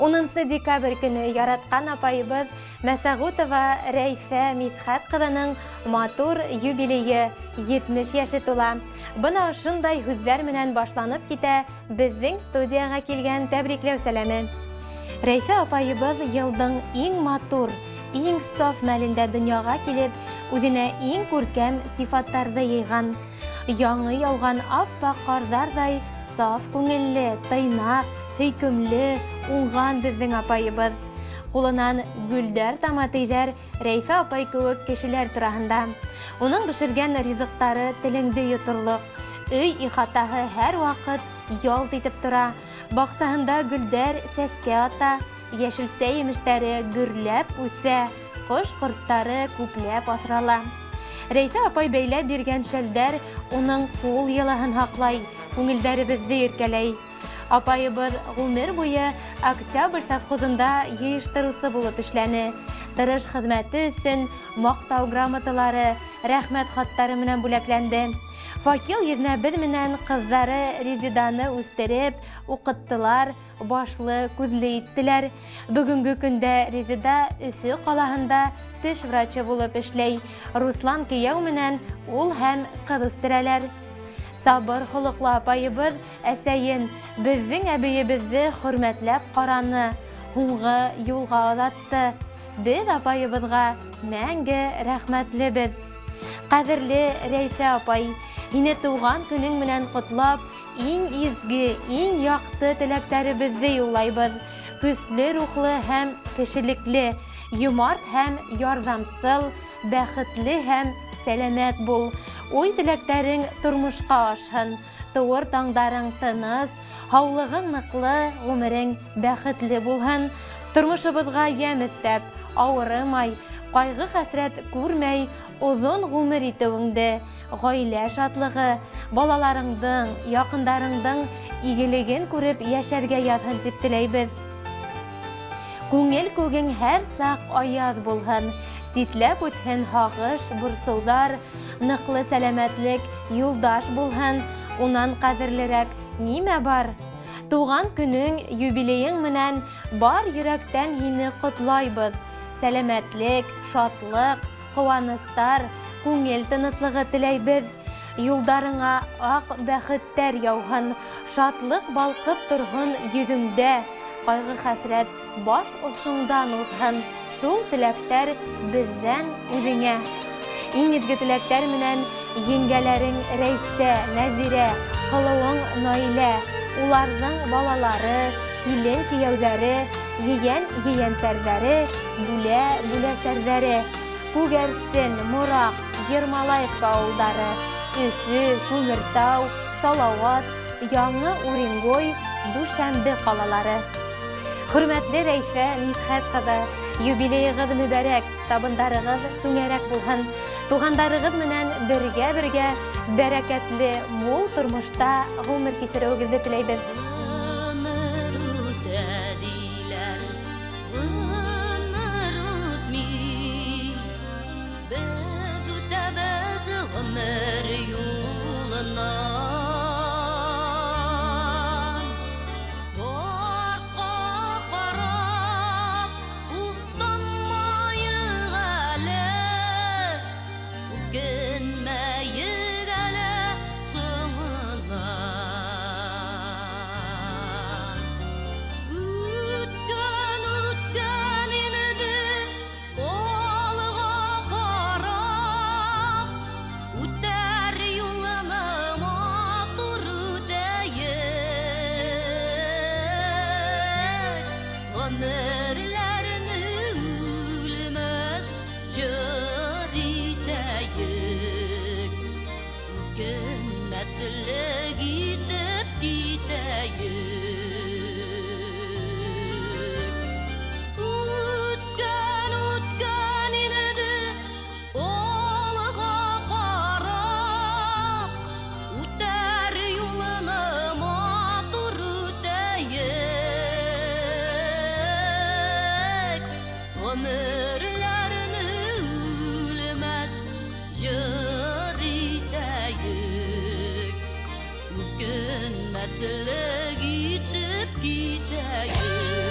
Унынсы декабрь көнө яратҡан апайыбыҙ Мәсәғүтова Рәйфә Мидхәт ҡыҙының матур юбилейы, 70 йәше тула. Бына ошондай һүҙҙәр менән башланып китә беҙҙең студияға килгән тәбрикләү сәләме. Рәйфә апайыбыҙ йылдың иң матур, иң саф мәлендә донъяға килеп, үҙенә иң күркәм сифаттарҙы йыйған. Яңы яуған ап-аҡ ҡарҙарҙай саф күңелле, тыйнаҡ, һөйкөмлө, уңған беҙҙең апайыбыҙ. Ҡулынан гөлдәр тама тейҙәр Рәйфә апай кеүек кешеләр тураһында. Уның бешергән ризыҡтары телеңде йоторлоҡ. Өй ихатаһы һәр ваҡыт ялт итеп тора. Баҡсаһында гөлдәр сәскә ата. Йәшелсә-емештәре гөрләп үҫә, кош-корттары күпләп аҫрала. Рәйфә апай бәйләп биргән шәлдәр уның кул йылыһын һаклай, күңелдәребеҙҙе иркәләй. Апайыбыҙ ғүмер буе Октябрь совхозында йыйыштырыусы булып эшләне. Тырыш хеҙмәте өсөн Мактау грамоталары, Рәхмәт хаттары менән бүләкләнде. Факил еҙнәбеҙ менән ҡыҙҙары Резеданы үҫтереп, уҡыттылар, Башлы, күҙле иттеләр. Бөгөнгө көндә Резеда Өфө ҡалаһында теш врачы булып эшләй. Руслан кейәү менән ул һәм кыз үстерәләр. Сабыр холыклы апайыбыз әсәен, безнең әбиебезне хөрмәтләп караны, һуңгы юлга озатты. Без апайыбызга мәңге рәхмәтлебез. Кадерле Рәйфә апай, һине туган көнең менән котлап, Иң изге, иң якты теләкләребезне юллайбыз. Көчле рухлы һәм кешелекле, юмарт һәм ярдәмсыл, бәхетле һәм сәламәт бул. Уй-теләкләрең тормышка ашһын. Туыр таңдарың тыныс, һаулыгың ныклы, гомерең бәхетле булһын. Тормышыбызга ямь өстәп, авырымай, кайгы-хәсрәт күрмәй озын гомер итүеңде, Гаилә шатлыгы, балаларыңдың, якындарыңдың игелеген күреп яшәргә язһын дип теләйбез. Күңел күгең һәр сак аяз булһын, ситләп үтһен һагыш, борсоуҙар, ныҡлы сәләмәтлек юлдаш булһын, унан ҡәҙерлерәк нимә бар? Туған көнөң, юбилейың менән бар йөрәктән һине ҡотлайбыҙ. Сәләмәтлек, шатлыҡ, Ҡыуаныстар, күңел тыныслығы теләйбеҙ. Юлдарыңа аҡ бәхеттәр яуһын, шатлыҡ балҡып торһон йөҙөңдә, ҡайғы-хәсрәт баш осоңдан уҙһын, шул теләктәр беҙҙән үҙеңә. Иң изге теләктәр менән еңгәләрең Рәйсә, Нәзирә, һылыуың Наилә, уларҙың балалары, килен-кейәүҙәре, ейән-ейәнсәрҙәре, Бүлә, Бүләсәрҙәре, Күгәрсен, Морак, Ермолаевка авылдары, Өфө, Күмертау, Салават, Яңы Уренгой, Дүшәмбе калалары. Хөрмәтле Рәйфә Мидхәт кызы, юбилеегыз мөбарәк, табындарыгыз түңәрәк булһын. Тугандарыгыз менән бергә-бергә бәрәкәтле, мул тормышта гомер кичереүегезне теләйбез. Гомер үтә диләр, Гомер үтми. Без үтәбез гомер юлыннан. Артка карап уфтанмаек әле. Үкенмәек әле соңыннан. Үткән, үткән инде алға карап, үтәр юлны матур үтәйек. Гомерләрне үлмәс җыр итәек. Үкенмәслек итеп китәек. Үткән, үткән инде алга карап, үтәр юлны матур үтәек. Гомерләрне үлмәс җыр итәек. Үкенмәслек итеп китәек.